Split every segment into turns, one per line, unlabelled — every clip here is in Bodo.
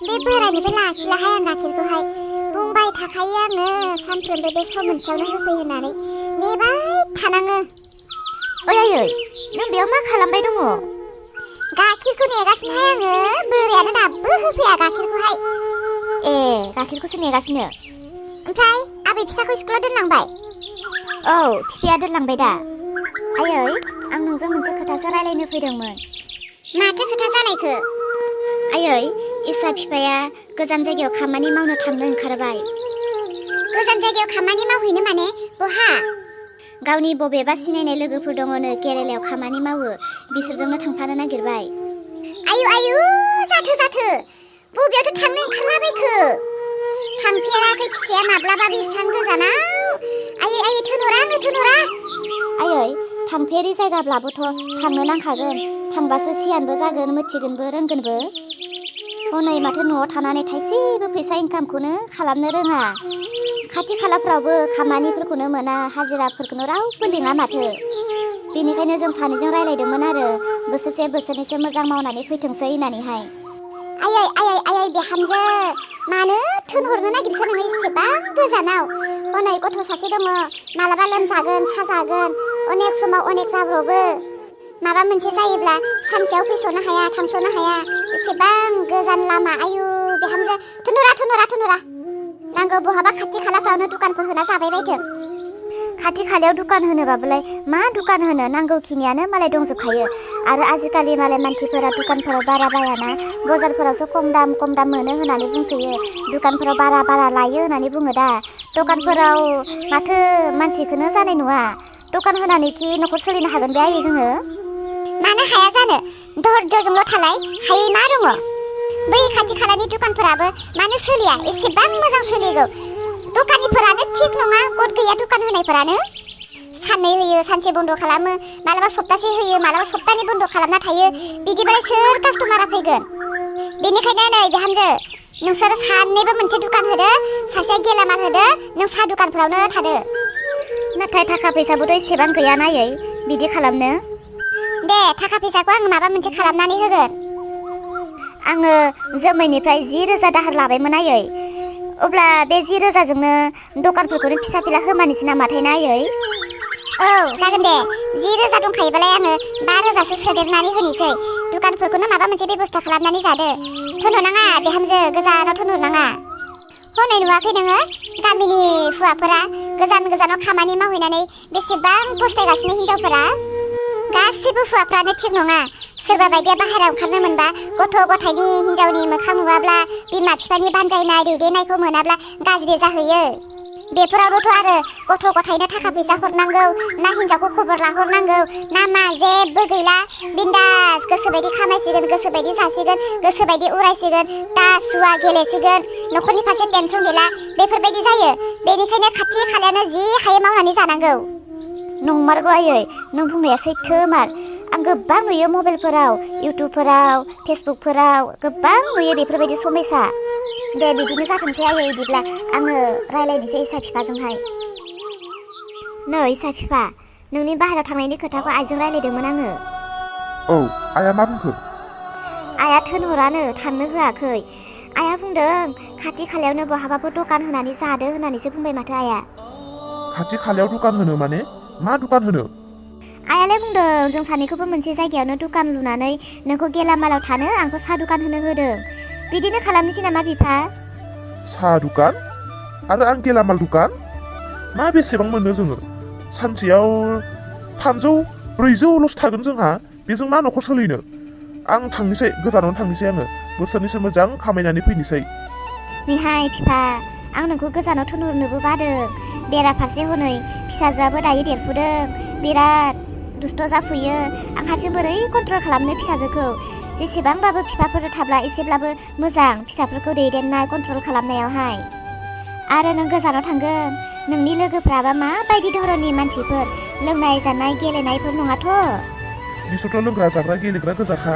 बे बोरायनिफ्राय लाखिलाहाय आं गाइखेरखौहाय बुंबाय थाखायो आङो सानफ्रोमबो बे सम मोनसेयावनो होफै होननानै नेबाय थानाङो।
ओइ नों बेयाव मा खालामबाय दङ?
गाइखेरखौ नेगासिनोहाय आङो बोरायानो दाबो होफैया गाइखेरखौहाय।
ए गाइखेरखौसो नेगासिनो?
ओमफ्राय आबै फिसाखौ स्कुलाव दोनलांबाय?
औ फिफाया दोनलांबाय दा। आयै आं नोंजों मोनसे खोथासो रायलायनो फैदोंमोन।
माथो खोथा जानायखो?
आयै इसा फिफाया गोजान जायगायाव खामानि मावनो थांनो ओंखारबाय।
गोजान जायगायाव खामानि मावहैनो माने बहा?
गावनि बबेबा सिनायनाय लोगोफोर दङनो केरेलायाव खामानि मावो, बिसोरजोंनो थांफानो नागिरबाय।
आयु जाथो बबेयावथ' थांनो ओंखारलाबायखो? थांफेराखै फिसाया माब्लाबाबो एसां गोजानाव। आयै थोनहरा आंनो थोनहरा।
आयै थांफेरि जायगाब्लाबोथ' थांनो नांखागोन, थांबासो सियानबो जागोन मिथिगोनबो रोंगोनबो। हनै माथो न'आव थानानै थाइसेबो फैसा इनकामखौनो खालामनो रोङा। खाथि खालाफ्रावबो खामानिफोरखौनो मोना, हाजिराफोरखौनो रावबो लिङा माथो। बेनिखायनो जों सानैजों रायलायदोंमोन आरो बोसोरसे बोसोरनैसो मोजां मावनानै फैथोंसै होननानैहाय।
आयै बिहामजो मानो थोनहरनो नागिरखो नोङो एसेबां गोजानाव? हनै गथ' सासे दङ, मालाबा लोमजागोन साजागोन, अनेक समाव अनेक जाब्रबो। माबा मोनसे जायोब्ला सानसेयाव फैस'नो हाया थांस'नो हाया, एसेबां गोजान लामा। आयु बिहामजो थोनहरा। नांगौ बहाबा खाथि खालाफ्रावनो दुखानफोर होना जाबाय बायथों।
खाथि खालायाव दुखान होनोबाबोलाय मा दुखान होनो, नांगौखिनियानो मालाय दंजोबखायो। आरो आजिखालि मालाय मानसिफोरा दुखानफोराव बारा बायाना, बाजारफोरावसो खम दाम मोनो होननानै बुंसोयो। दुखानफोराव बारा लायो होननानै बुङो दा। दखानफोराव माथो मानसिखौनो जानाय नङा। दखान होनानैखि न'खर सोलिनो हागोन बे आयै जोङो?
मानो हाया जानो, धैर्यजोंल' थालाय, हायै मा दङ? बै खाथि खालानि दुखानफोराबो मानो सोलिया, एसेबां मोजां सोलिगौ। दखानिफोरानो थिग नङा, गद गैया दुखान होनायफोरानो। साननै होयो सानसे बन्द' खालामो, मालाबा सप्तासे होयो मालाबा सप्तानै बन्द' खालामना थायो। बिदिबालाय सोर कास्टमारा फैगोन? बेनिखायनो नै बिहामजो, नोंसोर सानैबो मोनसे दुखान होदो, सासेया गेलामाल होदो, नों साहा दुखानफ्रावनो थादो।
नाथाय थाखा फैसाबोथ' एसेबां गैया नायै बिदि खालामनो।
दे थाखा फैसाखौ आं माबा मोनसे खालामनानै होगोन।
आङो जोमैनिफ्राय 10,000 दाहार लाबायमोन आयै। अब्ला बे 10,000जोंनो दखानफोरखौनो फिसा फिला होमानिसै नामाथाय ना आयै?
औ जागोन दे, 10,000 दंखायोबालाय आङो 5,000सो सोदेरनानै होनोसै। दुखानफोरखौनो माबा मोनसे बेबस्था खालामनानै जादो। थोनहरनाङा बिहामजो, गोजानाव थोनहरनाङा। हनै नुवाखै नोङो गामिनि हौवाफोरा गोजानाव खामानि मावहैनानै बेसेबां फस्थायगासिनो हिनजावफोरा? गासैबो हौवाफ्रानो थिग नङा। सोरबा बायदिया बाहेरायाव ओंखारनो मोनबा गथ' गथायनि हिनजावनि मोखां नुवाब्ला, बिमा बिफानि बानजायनाय दैदेननायखौ मोनाब्ला गाज्रि जाहैयो। बेफोरावबोथ' आरो गथ' गथायनो थाखा फैसा हरनांगौ, ना हिनजावखौ खबर लाहरनांगौ, ना मा जेबो गैला। बिन्दास गोसोबायदि खामायसिगोन, गोसोबायदि जासिगोन, गोसोबायदि उरायसिगोन, तास जुवा गेलेसिगोन, न'खरनि फारसे टेनसन गैला। बेफोरबायदि जायो। बेनिखायनो खाथि खालायावनो जि हायो मावनानै जानांगौ।
नंमारगौ आयै, नों बुंनाया सैथोमार। आं गोबां नुयो मबाइलफोराव, इउटुबफोराव, फेसबुकफोराव गोबां नुयो बेफोरबायदि समयसा। दे बिदिनो जाथोंसै आयै, बिदिब्ला आङो रायलायनोसै इसा फिफाजोंहाय। नै इसा फिफा, नोंनि बाहेरायाव थांनायनि खोथाखौ आइजों रायलायदोंमोन आङो।
औ आइया मा बुंखो?
आइया थोनहरानो, थांनो होआखै। आइया बुंदों खाथि खालायावनो बहाबाफोर दखान होनानै जादो होननानैसो बुंबाय माथो आइया।
खाथि खालायाव दुखान होनो माने मा दुखान होनो?
आइयालाय बुंदों जों सानैखौबो मोनसे जायगायावनो दुखान लुनानै नोंखौ गेलामालाव थानो, आंखौ साहा दुखान होनो होदों। बिदिनो खालामनोसै नामा बिफा?
साहा दुखान आरो आं गेलामाल दुखान? मा बेसेबां मोनो जोङो? सानसेयाव 300-400ल'सो थागोन जोंहा, बेजों मा न'खर सोलिनो? आं थांनोसै, गोजानावनो थांनोसै आङो, बोसोरनैसो मोजां खामायनानै फैनोसै।
नैहाय फिफा, आं नोंखौ गोजानाव थोनहरनोबो बादों। बेराफारसे हनै फिसाजोआबो दायो देरफुदों, बिराद दुस्थ' जाफुयो। आं हारसिं बोरै कन्ट्रल खालामनो फिसाजोखौ? जेसेबांबाबो बिफाफोर थाब्ला एसेब्लाबो मोजां फिसाफोरखौ दैदेननाय कन्ट्रल खालामनायावहाय। आरो नों गोजानाव थांगोन, नोंनि लोगोफ्राबा माबायदि धरननि मानसिफोर? लोंनाय जानाय गेलेनायफोर नङाथ'?
बिसोरथ' लोंग्रा जाग्रा गेलेग्रा गोजाखा।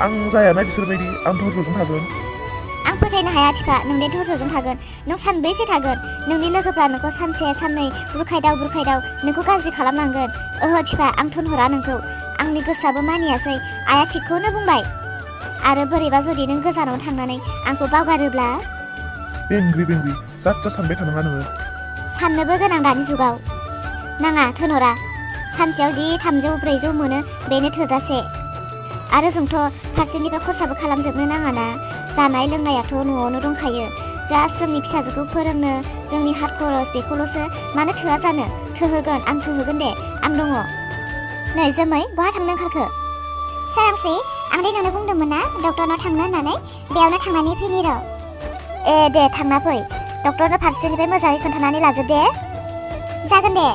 आं जायाना बिसोरबायदि, आं धैर्यजों थागोन।
आं फोथायनो हाया फिफा, नोंनि धैर्यजों थागोन। नों सानबैसे थागोन? नोंनि लोगोफ्रा नोंखौ सानसे साननै बुरखायदाव नोंखौ गाज्रि खालामलांगोन। ओहो फिफा, आं थोनहरा नोंखौ। आंनि गोसोआबो मानियासै, आइया थिगखौनो बुंबाय। आरो बोरैबा जुदि नों गोजानाव थांनानै आंखौ बावगारोब्ला
बेंग्रि जात सानबाय थानाङा नोङो।
साननोबो गोनां दानि जुगाव। नाङा थोनरा, सानसेयाव जि 300-400 मोनो बेनो थोजासे। आरो जोंथ' फारसेनिफ्राय खरसाबो खालामजोबनो नाङाना। जानाय लोंनायाथ' न'आवनो दंखायो। जास्ट जोंनि फिसाजोखौ फोरोंनो जोंनि हात खरस बेखौल'सो मानो थोआ जानो। थोहोगोन, आं थोहोगोन दे, आं दङ। नै जोमै, बहा थांनो ओंखारखो?
सोरांस्रि, आं दे नोंनो बुंदोंमोन ना डक्टरनाव थांनो होननानै, बेयावनो थांनानै फैनि र'।
ए दे थांना फै। डक्टरनो फारसेनिफ्राय मोजाङै खोन्थानानै लाजोब दे।
जागोन दे।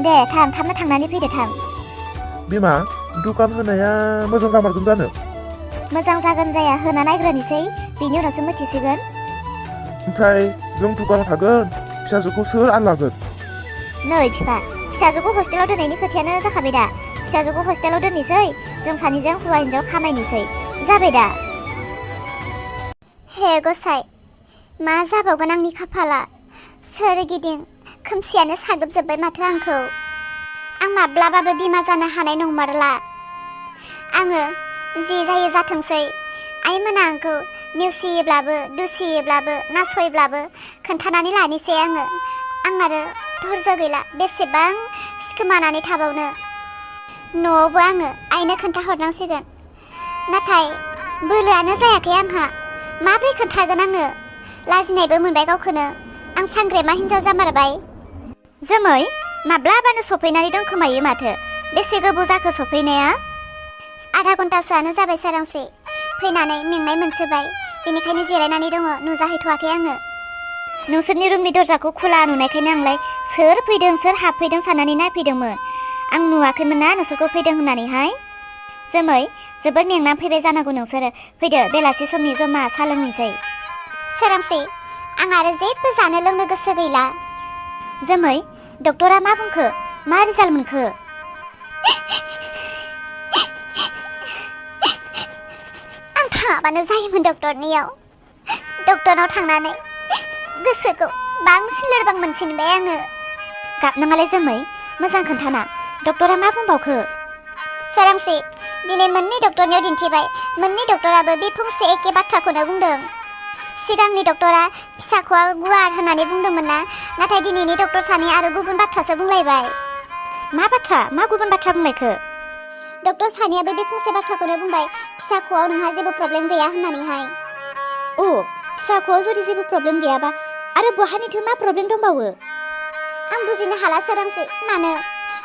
दे थाबनो थांनानै फैदो थां।
बिमा, दुखान होनाया मोजां जामारगोन जानो?
मोजां जागोन जाया होना नायग्रोनोसै, बिनि उनावसो मिथिसिगोन।
ओमफ्राय जों दुखानाव थागोन, फिसाजोखौ सोर आल लागोन?
नै बिफा, फिसाजोखौ हस्टेलाव दोननायनि खोथायानो जाखाबाय दा। फिसाजोखौ हस्टेलाव दोननोसै, जों सानैजों हौवा हिन्जाव खामायनोसै। जाबाय दा?
हे गसाइ, मा जाबावगोन आंनि खाफाला? सोरगिदिं खोमसियानो साग्लोबजोब्बाय माथो आंखौ। आं माब्लाबाबो बिमा जानो हानाय नंमारला। आङो जि जायो जाथोंसै। आइमोना आंखौ नेवसियोब्लाबो, दुसियोब्लाबो, नासयब्लाबो खोन्थानानै लानोसै आङो। आं आरो धैर्य गैला, बेसेबां सिखोमानानै थाबावनो। न'आवबो आङो आइनो खोन्थाहरनांसिगोन। नाथाय बोलोआनो जायाखै आंहा। माब्रै खोन्थागोन आङो? लाजिनायबो मोनबाय गावखौनो। आं सांग्रेमा हिन्जाव जामारबाय।
जोमै, माब्लाबानो सफैनानै दंखोमायो माथो। बेसे गोबाव जाखो सफैनाया?
आधा घन्टासोआनो जाबाय सोरांस्रि। फैनानै मेंनाय मोनसोबाय, बेनिखायनो जिरायनानै दङ, नुजाहैथ'वाखै आङो।
नोंसोरनि रुमनि दरजाखौ खुला नुनायखायनो आंलाय सोर फैदों सोर हाबफैदों साननानै नायफैदोंमोन। आं नुवाखैमोन ना नोंसोरखौ फैदों होननानैहाय। जोमै, जोबोद मेंनानै फैबाय जानांगौ नोंसोरो। फैदो, बेलासि समनि जमा साहा लोंनोसै।
सोरांस्रि, आं आरो जेबो जानो लोंनो गोसो गैला।
जोमै, डक्टरा मा बुंखो? मा रिजाल्ट मोनखो?
आं थाङाबानो जायोमोन डक्टरनियाव। डक्टरनाव थांनानै गोसोखौ बांसिन लोरबां मोनसिनबाय आङो।
गाबनाङालाय जोमै, मोजां खोन्थाना, डक्टरा मा बुंबावखो?
सोरांस्रि, दिनै मोननै डक्टरनियाव दिन्थिबाय। मोननै डक्टराबो बे फंसे एखे बाथ्राखौनो बुंदों। सिगांनि डक्टरा फिसाख'आ गुवार होननानै बुंदोंमोन ना, नाथाय दिनैनि डक्टर सानै आरो गुबुन बाथ्रासो बुंलायबाय।
मा बाथ्रा? मा गुबुन बाथ्रा बुंलायखो?
डक्टर सानैयाबो बे फंसे बाथ्राखौनो बुंबाय, फिसाख'आव नोंहा जेबो प्रब्लेम गैया होननानैहाय।
अ, फिसाख'आव जुदि जेबो प्रब्लेम गैयाबा आरो बहानिथो मा प्रब्लेम दंबावो?
आं बुजिनो हाला सोरांस्रि, मानो?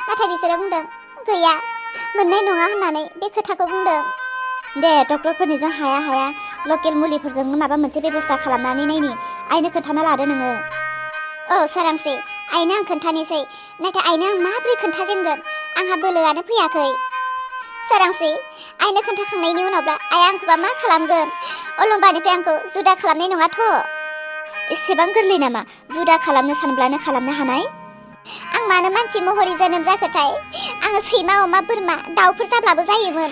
नाथाय बिसोरो बुंदों गैया, मोननाय नङा होननानै बे खोथाखौ बुंदों।
दे डक्टरफोरनिजों हाया लकेल मुलिफोरजोंनो माबा मोनसे बेबस्था खालामनानै नायनि। आइनो खोन्थाना लादो नोङो।
औ सोरांस्रि, आइनो आं खोन्थानोसै। नाथाय आइनो आं माबोरै खोन्थाजेनगोन? आंहा बोलोआनो फैयाखै। सोरांस्रि, आइनो खोन्थाखांनायनि उनावब्ला आइया आंखौबा मा खालामगोन? अलंबारनिफ्राय आंखौ जुदा खालामनाय नङाथ'?
एसेबां गोरलै नामा जुदा खालामनो सानब्लानो खालामनो हानाय?
आं मानो मानसि महरै जोनोम जाखोथाय? आङो सैमा, अमा, बोरमा, दाउफोर जाब्लाबो जायोमोन।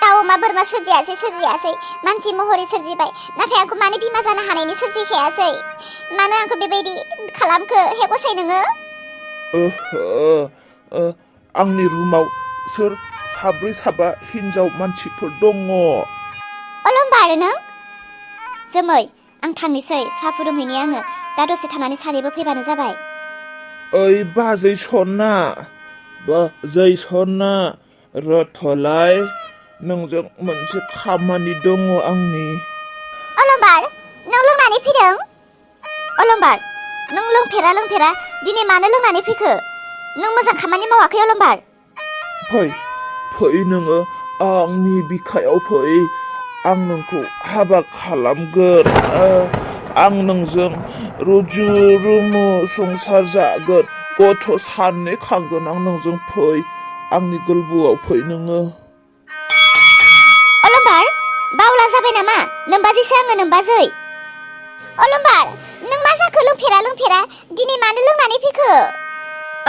दाउ, अमा, बोरमा सोरजियासै, मानसि महरै सोरजिबाय। नाथाय आंखौ मानो बिमा जानो हानायनि सोरजिखायासै? मानो आंखौ बेबायदि खालामखो? हे गसाइ नोङो?
आंनि रुमाव सोर साब्रै साबा हिन्जाव मानसिफोर दङ।
अलंबार नों?
जोमै, आं थांनोसै, साहा फुदुंहैनि आङो। दा दसे थानानै सानैबो फैबानो जाबाय।
ओइ बाजै सना, रथलाय, नोंजों मोनसे खामानि दङ आंनि।
अलंबार, नों लोंनानै फैदों?
अलंबार, नों लोंफेरा दिनै मानो लोंनानै फैखो? नों मोजां खामानि मावाखै अलंबार।
फै नोङो आंनि बिखायाव फै। आं नोंखौ हाबा खालामगोन। आं नोंजों रुजु रुमु संसार जागोन। गथ' सानै खांगोन आं नोंजों। फै आंनि गोरबोआव फै नोङो।
अलंबार, बावला जाबाय नामा? नोमबाजैसो आङो, नोमबाजै।
अलंबार, नों मा जाखो? लोंफेरा दिनै मानो लोंनानै फैखो?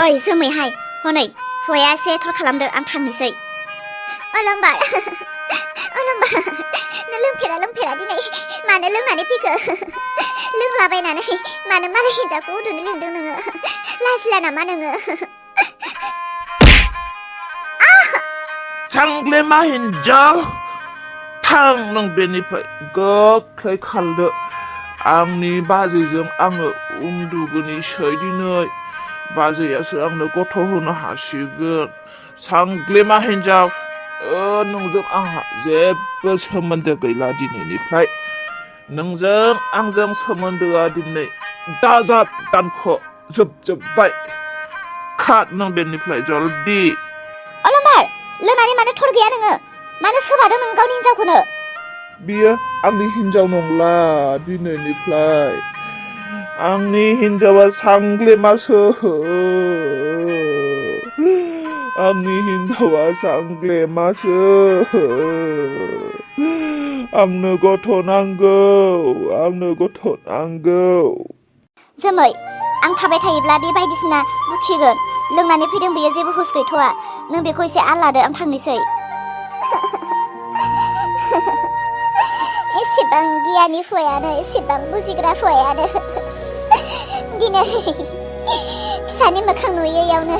ओइ जोमैहाय, हनै हौवाया एसे थर खालामदो, आं थांनोसै।
अलंबार, नों लोंफेरा दिनै मानो लोंनानै फैखो? लोंलाबायनानै मानो मालाय हिन्जावखौ उन्दुनो लिंदों नोङो? लाजिला नामा नोङो?
सांग्लेमा हिन्जाव, थां नों बेनिफ्राय गोख्रै खारदो आंनि बाजैजों आङो उन्दुगोनसै दिनै बाजैयासो आंनो गथ' होनो हासिगोन सांग्लेमा हिन्जाव नोंजों आंहा जेबो सोमोन्दो गैला दिनैनिफ्राय नोंजों आंजों सोमोन्दोआ दिनै दाजाब दानख' जोबजोब्बाय खार नों बेनिफ्राय जल्दि
अलंबार लोंनानै मानो थर गैया नोङो मानो सोबादों नों गावनि हिन्जावखौनो
बियो आंनि हिन्जाव नंला दिनैनिफ्राय आंनि हिन्जावा सांग्लेमासो आंनि हिन्जावा सांग्लेमासो आंनो गथ' नांगौ आंनो गथ' नांगौ
जोमै आं थाबाय थायोब्ला बे बायदिसिना बुखिगोन लोंनानै फैदों बेयो जेबो हुस गैथ'वा नों बेखौ एसे आल लादो आं थांनोसै एसेबां गियानि फुवायानो एसेबां बुजिग्रा फुवायानो दिनै फिसानि मोखां नुयैयावनो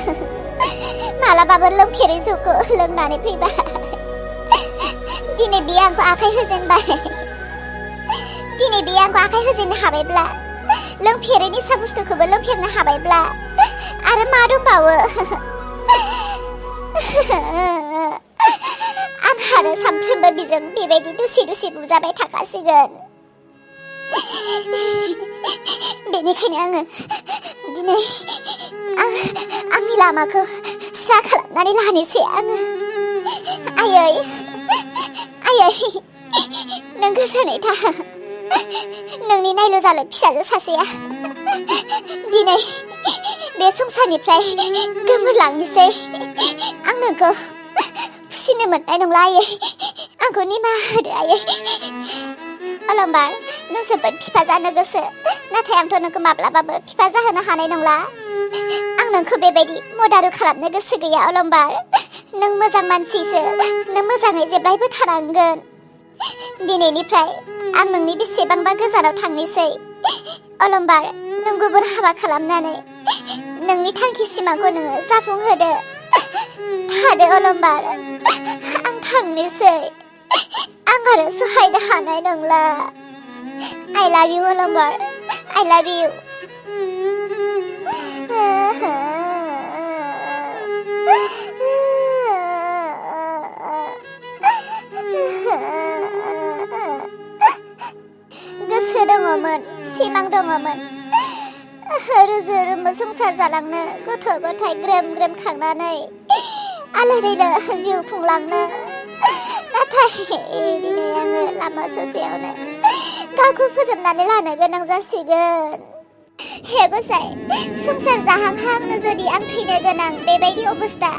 मालाबाबो लोंफेरै जौखौ लोंनानै फैबाय दिनै बियो आंखौ आखाइ होजेनबाय दिनै बियो आंखौ आखाइ होजेननो हाबायब्ला लोंफेरै निसा बुस्थुखौबो लोंफेरनो हाबायब्ला आरो मा दंबावो आं आरो सानफ्रोमबो बिजों बेबायदि दसे दसे बुजाबाय थाखासिगोन बेनिखायनो आङो दिनै आंनि लामाखौ स्रा खालामनानै लानोसै आङो आयै नों गोजोनै था नोंनि नायल' जाल' फिसाजो सासेया दिनै बे संसारनिफ्राय गोमोरलांनोसै आं नोंखौ फिसिनो मोननाय नंला आयै आंखौ निमाहा होदो आयै अलंबार नों जोबोद बिफा जानो गोसो नाथाय आंथ' नोंखौ माब्लाबाबो बिफा जाहोनो हानाय नंला आं नोंखौ बेबायदि मदारु खालामनो गोसो गैया अलंबार नों मोजां मानसिसो नों मोजाङै जेब्लायबो थानांगोन दिनैनिफ्राय आं नोंनि बेसेबांबा गोजानाव थांनोसै अलंबार नों गुबुन हाबा खालामनानै नोंनि थांखि सिमांखौ नोङो जाफुंहोदो थादो अलंबार आं थांनोसै आं आरो सहायनो हानाय नंला I love you अलंबार I love you गोसो दङमोन सिमां दङमोन रुजु रुमु संसार जालांनो गथ' गथाय ग्रोम ग्रोम खांनानै आलो दैलो जिउ खुंलांनो नाथाय दिनै आङो लामा ससेयावनो गावखौ फोजोबनानै लानो गोनां जासिगोन हे गसाइ संसार जाहांहांनो जुदि आं थैनो गोनां बेबायदि अबस्था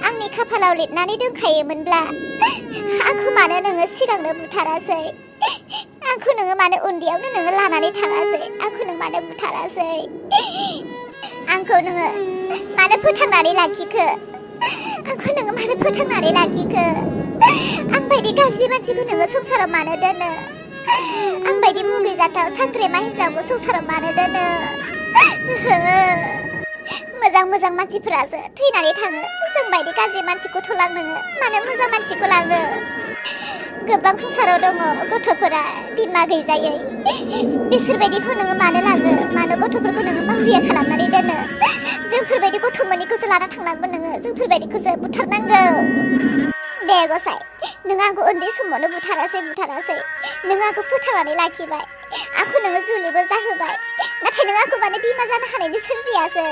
आंनि खाफालाव लिरनानै दोनखायोमोनब्ला आंखौ मानो नोङो सिगांनो बुथारासै आंखौ नोङो मानो उन्दैयावनो नोङो लानानै थाङासै आंखौ नों मानो बुथारासै आंखौ नोङो मानो फोथांनानै लाखिखो आंखौ नोङो मानो फोथांनानै लाखिखो आं बायदि गाज्रि मानसिखौ नोङो संसाराव मानो दोनो आं बायदि मुगैजाथाव सांग्रेमा हिन्जावखौ संसाराव मानो दोनो मोजां मोजां मानसिफोरासो थैनानै थाङो जों बायदि गाज्रि मानसिखौथ' लांनो मानो मोजां मानसिखौ लाङो गोबां संसाराव दङ गथ'फोरा बिमा गैजायै बिसोरबायदिखौ नोङो मानो लाङो मानो गथ'फोरखौ नोङो मावरिया खालामनानै दोनो जोंफोरबायदि गथ' मोनैखौसो लाना थांनांगौ नोङो जोंफोरबायदिखौसो बुथारनांगौ दे गसाइ नों आंखौ उन्दै समावनो बुथारासै नों आंखौ फोथांनानै लाखिबाय आंखौ नोङो जुलिबो जाहोबाय नाथाय नों आंखौ माने बिमा जानो हानायनि सोरजियासै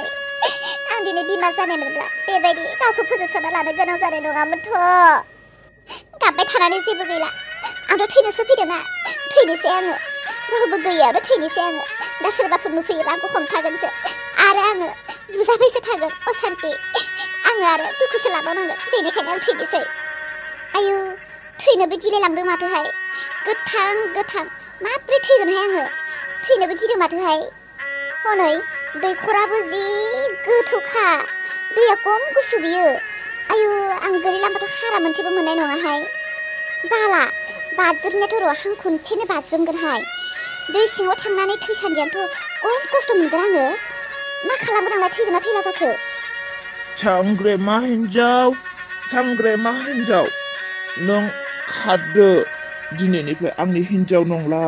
आं दिनै बिमा जानायमोनब्ला बेबायदि गावखौ फोजोबस्रांना लानो गोनां जानाय नङामोनथ' गाबबाय थानानै जेबो गैला आंथ' थैनोसो फैदोंना थैनोसै आङो रावबो गैयावनो थैनोसै आङो दा सोरबाफोर नुफैयोबा आंखौ हमथागोनसो आरो आङो बुजाबायसो थागोन असान्ति आङो आरो दुखुसो लाबावनांगोन बेनिखायनो आं थैनोसै आयु थैनोबो गिलायलांदों माथोहाय गोथां माब्रै थैगोनहाय आङो थैनोबो गिदों माथोहाय हनै दैखराबो जि गोथौखा दैया खम गुसु बियो आयु आं गोलैलांबाथ' हारा मोनसेबो मोननाय नङाहाय बाला बाज्रुमनायाथ' र' हां खनसेनो बाज्रुमगोनहाय दै सिङाव थांनानै थैसान्दियानोथ' खम खस्थ' मोनगोन आङो मा खालामगोन आंलाय थैगोन ना थैला जाखो
सांग्रेमा हिन्जाव नों खारदो दिनैनिफ्राय आंनि हिन्जाव नंला।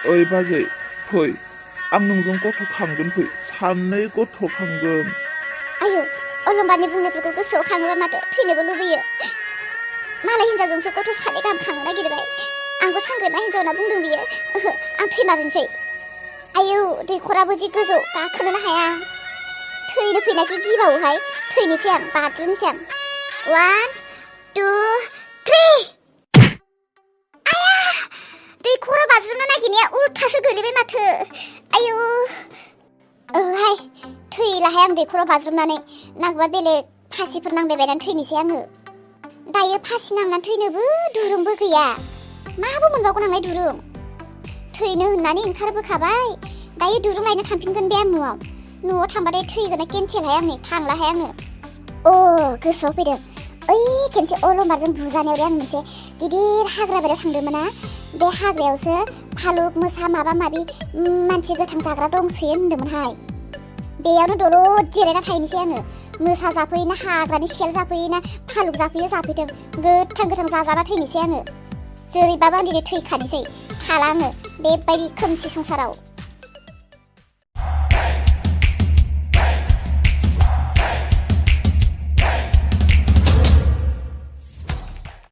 ओइ बाजै फै, आं नोंजों गथ' खांगोन, फै, 3 गथ' खांगोन।
आयौ अलंबारनि बुंनायफोरखौ गोसोआव खाङोबा माथो थैनोबो लुबैयो। मालाय हिन्जावजोंसो गथ' 3 गाहाम खांनो नागिरबाय। आंबो सांग्रेमा हिन्जाव होनना बुंदों बियो। ओहो, आं थैमारनोसै। आयौ दैखराबो जि गोजौ, गाखोनोनो हाया। थैनो फैनायखि गिबावोहाय। थैनोसै आं, बाज्रुमसै आं। 1 2 3। आया, दैखरा बाज्रुमनो नागिरनाया उल्थासो गोलैबाय माथो। आयौ ओहाय, थैलाहाय आं दैखराव बाज्रुमनानै। नांगौबा बेलेग फासिफोर नांबाय बायनानै थैनोसै आङो। दायो फासि नांनानै थैनोबो दुरुंबो गैया। माबो मोनबावगोन आंलाय दुरुं? थैनो होननानै ओंखारबोखाबाय, दायो दुरुं लायनो थांफिनगोन बे आं न'आव। न'आव थांबाथाय थैगोना केन्सेलहाय आंनि, थांलाहाय आङो। गोसोआव फैदों, ओइ खेनसे अलंबारजों बुजानायाव आं मोनसे गिदिर हाग्रा बारियाव थांदोंमोन ना। बे हाग्रायावसो भालुक मोसा माबा माबि मानसि गोथां जाग्रा दंसोयो होनदोंमोनहाय। बेयावनो दलद जिरायना थाहैनोसै आङो। मोसा जाफैयोना, हाग्रानि सियाल जाफैयोना, भालुक जाफैयो, जाफैथों, गोथां गोथां जाजाना थैनोसै आङो। जेरैबाबो आं दिनै थैखानोसै, थाला आङो बेबायदि खोमसि संसाराव।